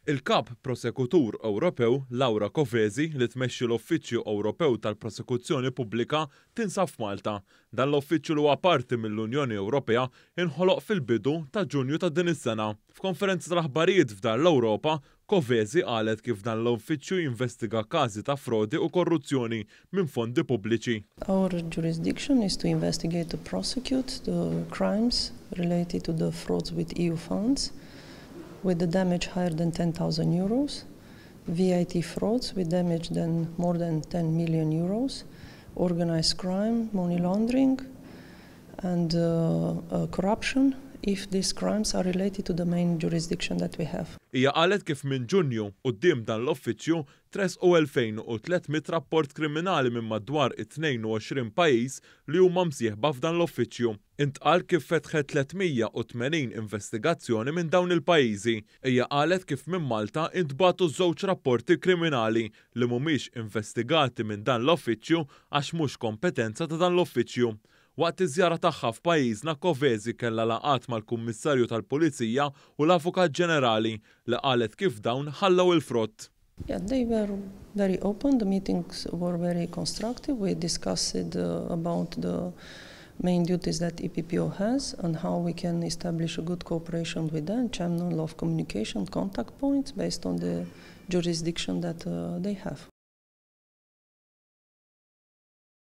Il-Kap Prosekutur Ewropew, Laura Kovesi, li tmexxi l-Uffiċċju Ewropew tal-Prosekuzzjoni Pubblika, tinsab f'Malta. Dan l-uffiċċju li huwa parti mill-Unjoni Ewropea inħoloq fil-bidu ta' Ġunju ta' din is-sena. F'konferenza tal-aħbarijiet f'Dar l-Ewropa, Kovesi qalet kif dan l-uffiċċju jinvestiga każi ta' frodi u korruzzjoni minn fondi pubbliċi. Our jurisdiction is to investigate to prosecute the crimes related to the frauds with EU funds, with the damage higher than €10,000, VAT frauds with damage than more than 10 million euros, organized crime, money laundering, and corruption, if these crimes are related to the main jurisdiction that we have. Hija qalet kif minn Ġunju quddiem dan l-uffiċċju tressqu 2300 rapport kriminali minn madwar it-22 pajjiż li huma msieħba f'dan l-uffiċċju. Intqal kif fetħet 380 investigazzjoni minn dawn il-pajjiżi. Hija qalet kif minn Malta intbagħtu żewġ rapporti kriminali li mhumiex investigati minn dan l-uffiċċju għax mhux kompetenza ta' dan l-uffiċċju. Waqt iż-żjara tagħha f'pajjiżna, Kovesi kellha laqgħat mal-Kummissarju tal-Pulizija u l-Avukat Ġenerali li qalet kif dawn ħallew il-frott. Yeah, they were very open. The meetings were very constructive. We discussed about the main duties that EPPO has and how we can establish a good cooperation with them, channel of communication, contact points based on the jurisdiction that they have.